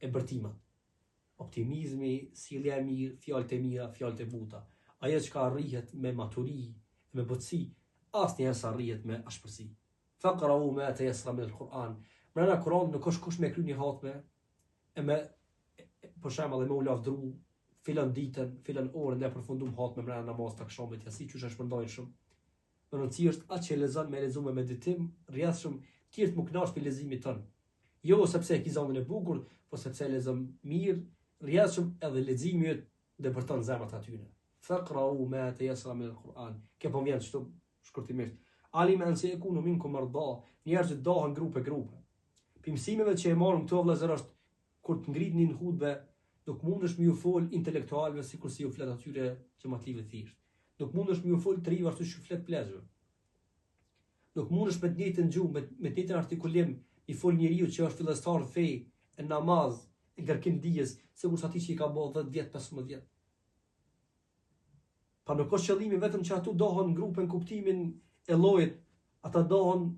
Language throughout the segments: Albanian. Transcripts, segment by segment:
E bërtimat. Optimizmi, sjellja e mirë, fjalët e mira, fjalët e buta. Ajo çka arrihet me maturi e me butësi, asnjëherë s'arrihet me ashpërsi. Faqra'u ma tayassara min al-Qur'an. Mrena Kur'anit nuk është kush me kry një hatme e me për shembull me u lavdru filan ditën, filan orën e përfundum hatme mrena namaz të akshamit, ja si qysh e shpërndajnë shumë. Me rëndësi është atë që e lexon me e lexu me meditim, rrjedhshëm, tjerët m'u kënaq prej leximit tënd. Jo sepse e ki zanin e bukur, po sepse e lexon mirë, rrjedhshëm edhe leximi yt depërton zemrat e atyre. Faqra'u ma tayassara min al-Qur'an. Kjo po vjen kështu shkurtimisht. Alima an sayakunu minkum marda. Njerëzit dahen grupe grupe. Pi mësimeve që e marrim këtu vëllezër është kur të ngritni në hutbe, nuk mundesh me ju fol intelektualëve sikurse ju flet atyre xhematlive të thjeshtë. Nuk mundesh me ju fol të rinjve ashtu siç ju flet pleqve. Nuk mundesh me të njëjtën gjuhë, me, me të njëjtën artikulim i fol njeriu që është fillestar në fe, e namaz, e kërkim dijes, sikurse atij që i ka bo 10 vjet, 15 vjet. Pa nuk është qëllimi vetëm që ato dahen në grupe në kuptimin e llojit, ata dahen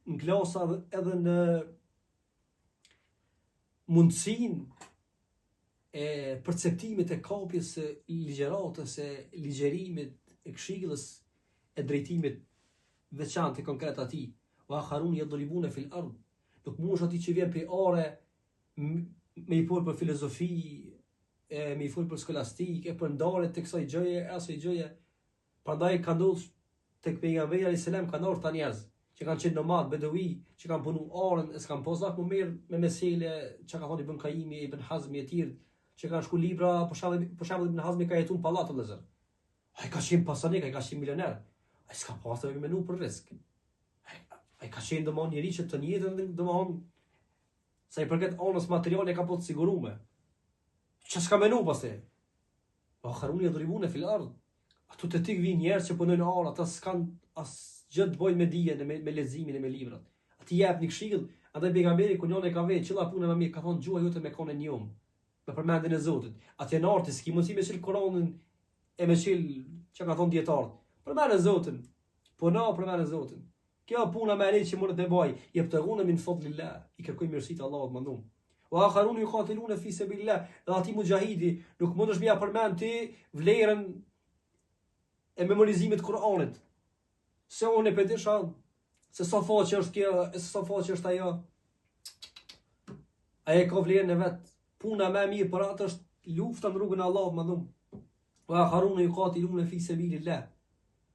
në klasa edhe në mundësinë e perceptimit e kapjes së ligjëratës e ligjërimit e këshillës e drejtimit veçantë e konkret atij. Wa akharun yadribuna fil ard. Nuk mundesh atij që vjen prej are me i fol për filozofi, e me i fol për skolastikë, e për ndarje të kësaj gjëje e asaj gjëje. Prandaj ka ndodhur tek pejgamberi alayhis salam kanë ardhur këta njerëz që kanë qenë nomad beduin, që kanë punu arën e s'kan pas zak m'u marr me mesele çka ka thonë Ibn Kajimi, Ibn Hazmi e tjerë, që kanë shkru libra, për shembull, për shembull Ibn Hazmi ka jetuar në pallat vëllezër. Ai ka qenë pasanik, ai ka qenë milioner. Ai s'ka pasur me menu për rrisk. Ai, ai ka qenë domthon njeri që të jetën domthon sa i përket anës materiale ka pas të sigurume. Që s'ka menu pastaj? Wa akharun yadribuna fil ard. Ato te ti vijnë njerëz që punojnë arë, ata s'kan asgjë të bëjnë me dijen, me, me leximin e me librat. Atij jep një këshill, andaj pejgamberi kur njërin e ka vetë, cila punë më mirë, ka thonë gjuha jote me kon e njomë, me përmendjen e Zotit. Atje në arë ti s'ki mundësi me çel Kuranin e me çel çka ka thonë dijetarët. Përmende Zotin. Puno përmende Zotin. Kjo puna më e lehtë që mundet me baj, jebtegune min fadlillah, i kërkojnë mirësitë e Allahut të madhnum. Wa akharun yuqatiluna fi sabilillah, dhe atij muxhahidi nuk mundesh me ia përmend ti vlerën e memorizimit të Kur'anit. Se unë e pe disha se sa faqe është kjo, e se sa faqe është ajo. Ajo e ka vlerën e vet. Puna më e mirë për atë është lufta në rrugën e Allahut të madhnum. Wa akharun yuqatiluna fi sabilillah.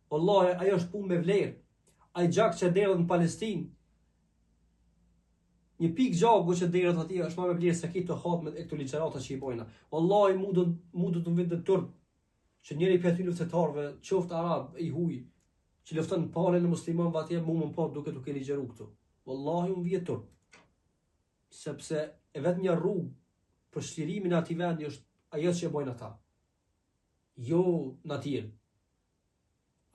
Wallahi ajo është punë me vlerë. Ai gjak që derdhet në Palestinë, një pikë gjaku që derdhet atje është më me vlerë se këto hatmet e këto ligjërata që i bojna. Wallahi mu do mu do të më vinte turp që njëri prej atyre luftëtarëve, qoftë arab i huaj, që lufton në palën e muslimanëve atje mu më pa duke duke ligjëru këtu. Wallahi më vjen turp. Sepse e vetmja rrugë për çlirimin e atij vendi është ajo që e bojnë ata. Jo na tjerë.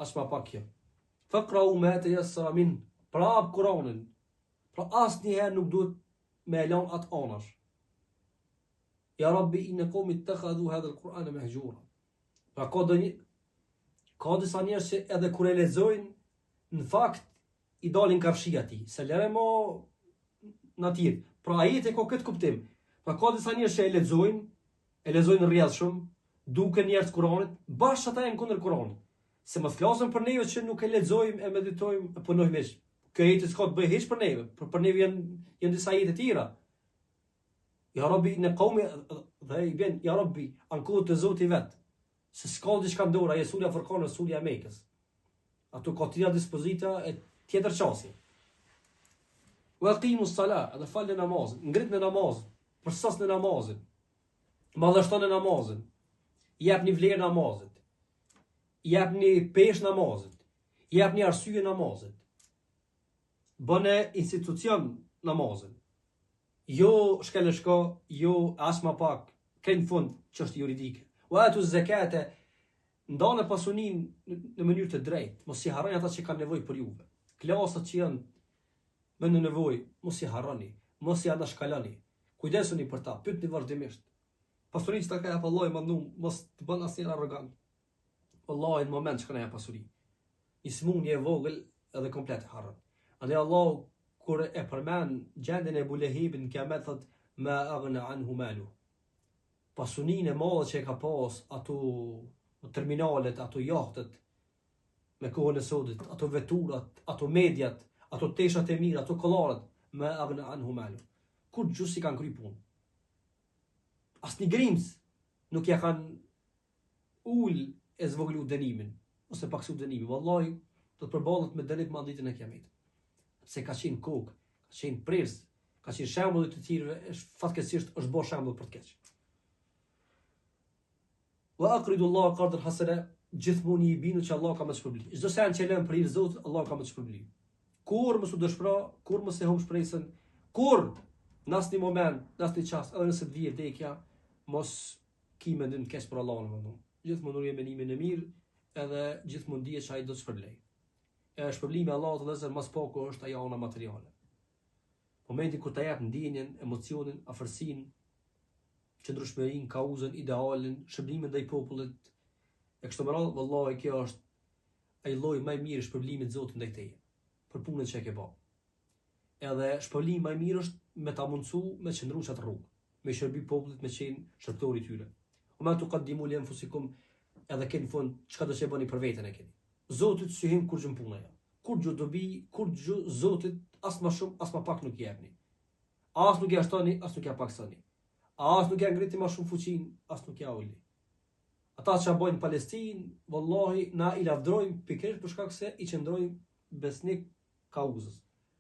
As ma pak kjo. Faqra'u ma tayassara min prap Kur'anin. Pra asnjëherë nuk duhet me e lanë atë anash. Ja Rabbi inne kaumi ittakhadhu hadha al-Qur'ana mahjura. Pra ka do një ka disa njerëz që edhe kur e lexojnë në fakt i dalin karshi atij, se lëre mo na tjerë. Pra ajeti ka këtë kuptim. Pra ka disa njerëz që e lexojnë, e lexojnë rrjedhshëm, duken njerëz të Kuranit, bash ata janë kundër Kuranit. Se mos flasim për neve që nuk e lexojmë, e meditojmë, e punojmë hiç. Kjo ajeti s'ka të bëjë hiç për neve, për, për neve janë janë disa ajete tjera. Ja Rabbi inne kaumi dhe i bjen ja Rabbi ankohet te Zoti vet. Se s'ka diçka në dorë, ajo surja Furkan është surja e Mekës. Ato ka tjera dispozita e tjetër qasje. Wa aqimu sala, edhe falne namazin, ngritne namazin, përsosne namazin, madhështone namazin, jepni vlerë namazit, jepni peshë namazit, jepni arsye namazit, bëne institucion namazin, jo shkel e shko, jo as ma pak, krejt në fund çështje juridike. Wa atu zekate, Ndane pasuninë në mënyrë të drejtë, mos i harroni ata që kanë nevojë për juve. Klasat që janë më në nevojë, mos i harroni, mos i anashkaloni. Kujdesuni për ta, pyetni vazhdimisht. Pasurinë që ta ka jap Allahu i madhnum, mos të bën asnjëherë arrogant. Wallahi në moment shkon ajo pasuri. Një sëmundje e vogël edhe komplet e harron. Andaj Allahu kur e përmend gjendjen e Ebu Lehebit në Kiamet thotë. Ma aghna anhu malu. Pasuninë e madhe që e ka pas ato terminalet, ato jahtet me kohën e sodit, ato veturat, ato mediat, ato teshat e mira, ato kollaret, ma aghna anhu malu. Kurgjo s'i kanë kry punë. Asnjë grimcë nuk ja kanë ul e zvoglu dënimin, ose paksu dënimin. Wallahi, do të përballet me dënim të madh ditën e kiametit. Se ka qenë kokë, ka qenë prijës, ka qenë shembull i të tjerëve, është fatkeqësisht është bërë shembull për të keq. Wa aqridu Allah qardan hasana, gjithmonë i bindur që Allah ka me të shpërbly. Çdo send që lën për hir Zotit, Allah ka me të shpërbly. Kurrë mos u dëshpro, kurrë mos e humb shpresën, kurrë në asnjë moment, në asnjë çast, edhe nëse të vije vdekja, mos ki mendim të keq për Allahun më thonë. Gjithmonë ruje mendimin e mirë, edhe gjithmonë dije që ai do të shpërblej. E shpërblimi i Allahut vëllezër më së paku është ajo ana materiale. Momenti kur ta jep ndjenjën, emocionin, afërsinë, qëndrueshmërinë, kauzën, idealin, shërbimin ndaj popullit, e kështu me radhë, vallahi kjo është ai lloj më i mirë i shpërblimit të Zotit ndaj teje për punën që e ke bërë. Edhe shpërblimi më i mirë është me ta mundsu me qëndru në atë rrugë, me shërby popullit, me qenë shërbëtor i tyre. Wa ma tuqaddimu li anfusikum edhe ke në fund çka do të bëni për veten e keni. Zotit s'i hyn kurrgjë në punë ajo. Kurrgjë dobi, kurrgjë Zotit as më shumë, as më pak nuk i jepni. As nuk ja shtoni, as nuk ja paksoni. As nuk ja ngriti më shumë fuqinë, as nuk ja ulni. Ata që bëjnë Palestinë, vallahi na i lavdrojmë pikërisht për shkak se i qëndrojnë besnik kauzës.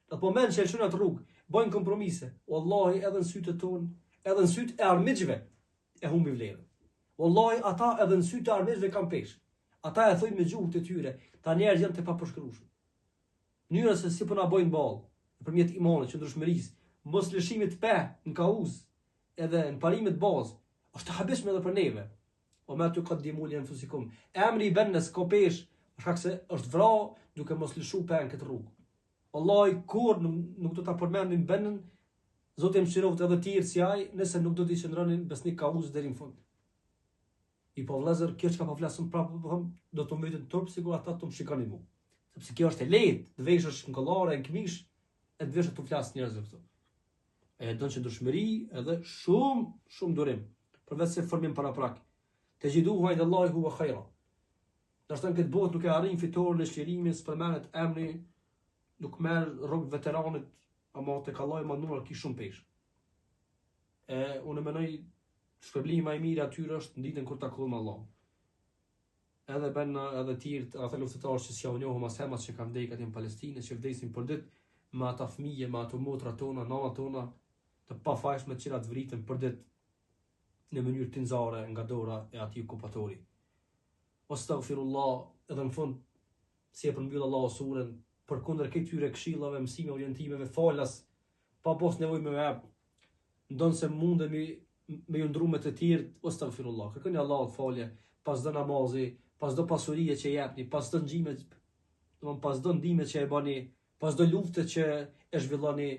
Në atë moment që e lëshojnë atë rrugë, bëjnë kompromise, wallahi edhe në sytë tonë, edhe në sytë e armiqve e humbi vlerën. Wallahi ata edhe në sytë e armiqve kanë peshë. Ata e thonë me gjuhët e tyre, ta njerëz janë të papërshkrueshëm. Mënyra se si po na bëjnë ballë, nëpërmjet imanit, qëndrueshmërisë, mos lëshimit pe në kauzë, edhe në parimet bazë, është e habitshme edhe për neve. Wa ma tuqaddimu li anfusikum. Emri i Bennës ka peshë, për shkak se është vra duke mos lëshu pe në këtë rrugë. Wallahi kurrë nuk, nuk do ta përmendim Bennën, Zoti e mëshiroftë edhe të tjerë si ai, nëse nuk do t'i qëndronin besnik kauzës deri në fund. I po vëllezër, kjo çka po flasim prapë po them, do të më vinte turp sikur ata të më shikonin mua. Sepse kjo është e lehtë, të veshësh në kollare, në këmishë, e të vesh të flasësh njerëzve këtu. E don qëndrueshmëri edhe shumë, shumë durim, përveç se formim paraprak. Texhiduhu indallahi huwa khajra. Ndoshta në këtë botë nuk e arrin fitoren e çlirimin, s'përmendet emri, nuk merr rrogë veteranit, ama tek Allahu i madhëruar ki shumë peshë. E unë mendoj shpërblimi më i mirë atyre është në ditën kur takohen me Allahun. Edhe Benna edhe tjerët, ata luftëtarë që s'jau njohëm as emrat që kanë vdekë atje në Palestinë, që vdesin për ditë me ata fëmijë, me ato motra tona, nana tona, të pafajshme të cilat vriten për ditë në mënyrë tinzare nga dora e atij okupatori. Wastaghfirullah, edhe në fund si e përmbyll Allahu suren, përkundër këtyre këshillave, mësimeve, orientimeve falas, pa pas nevojë me jep, ndonëse mundemi me ju ndru me të tjerë, wastaghfirullah. Kërkoni Allahut falje pas çdo namazi, pas çdo pasurie që jepni, pas çdo ngjime, domthon pas çdo ndihme që e bëni, pas çdo lufte që e zhvilloni,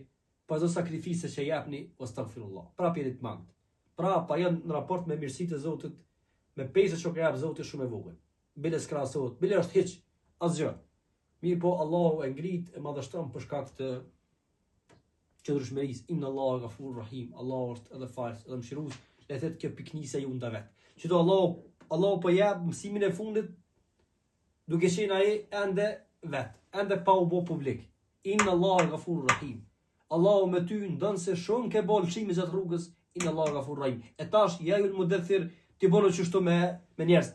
pas çdo sakrifice që jepni, wastaghfirullah. Prapë jeni të mangët. Prapë ajo në raport me mirësitë e Zotit, me peshën që ka jep Zoti shumë e vogël. Bile s'krahasohet, bile është hiç, asgjë. Mirëpo Allahu e ngrit e madhështon për shkak të qëndrueshmërisë, inna Allaha gafurur rahim, Allahu është edhe falës, edhe mëshirues, le të jetë kjo pikënisja ju nda vet. Që do Allahu, Allahu po jep mësimin e fundit duke qenë ai ende vet, ende pa u bë publik. Inna Allaha gafurur rahim. Allahu me ty ndonëse shumë ke bërë lëshime gjatë rrugës, inna Allaha gafurur rahim. E tash ja ejjuhel mudethir ti bënu qështu me me njerëz.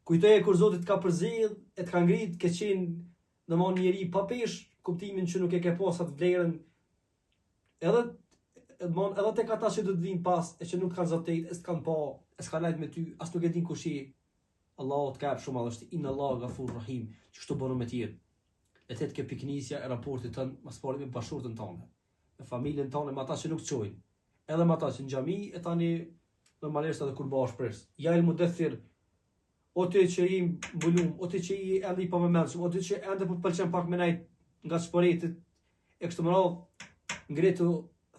Kujtoje kur Zoti të ka përzgjedh e të ka ngrit, ke qenë domthon njeri pa peshë, kuptimin që nuk e ke pas atë vlerën edhe domthon edhe tek ata që do të vinë pas e që nuk kanë zotit, e s'kan pa, e s'kan nejt me ty, as nuk e din kush je. Allahu të ka jep shumë madhështi, inna Allaha gafur rahim, qështu bënu me tjerë. Le të jetë kjo pikënisja e raportit tënd, më së pari me bashkëshorten tënde, me familjen tënde, me ata që nuk të shohin, edhe me ata që në xhami e tani normalisht edhe kur bëhesh prijës. Ja ejjuhel mudethir, o ti që i mbulum, o ti që i ende i pavëmendshëm, o ti që ende po të pëlqen pak me nejt nga shporetit, e kështu me radhë, ngritu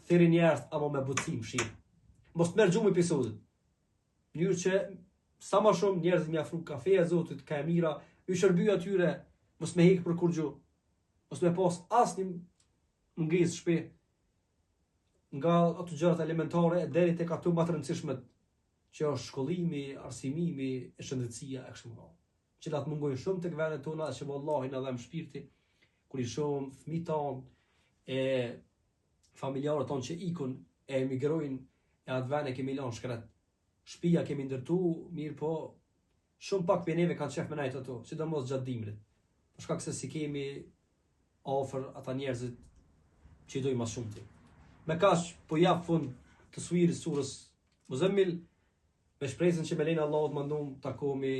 thirri njerëz ama me butësi mëshirë. Mos të merr gjumi pi sodit. Mënyrë që sa më shumë njerëz me afru ka feja e Zotit, ka e mira, ju shërby atyre, mos me hek për kurrgjë. Mos me pas asnjë mungesë shtëpi. Nga ato gjërat elementare e deri tek ato më të rëndësishmet që është shkollimi, arsimimi, e shëndetësia e kështu me radhë. Të cilat mungojnë shumë tek vendet tona e që vallahi na dhem shpirti kur i shohim fëmijët tanë e familjarët tonë që ikun e emigrojnë e atë vend e kemi lënë shkret. Shpia kemi ndërtu, mirëpo shumë pak prej neve kanë qef me nejt ato, sidomos gjatë dimrit. Për shkak se s'i kemi afër ata njerëzit që i dojmë ma s'shumti. Me kaq po jap fund tefsirit surës Muzemmil, me shpresën që me lejen e Allahut mandej takohemi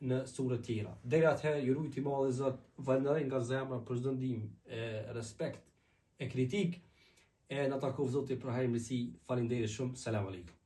në sure tjera. Deri atëherë ju rujt i madhi Zot, falënderoj nga zemra për çdo ndihmë e respekt e kritikë e na takoftë Zoti për hajr mirësi. Faleminderit shumë. Selam aleikum.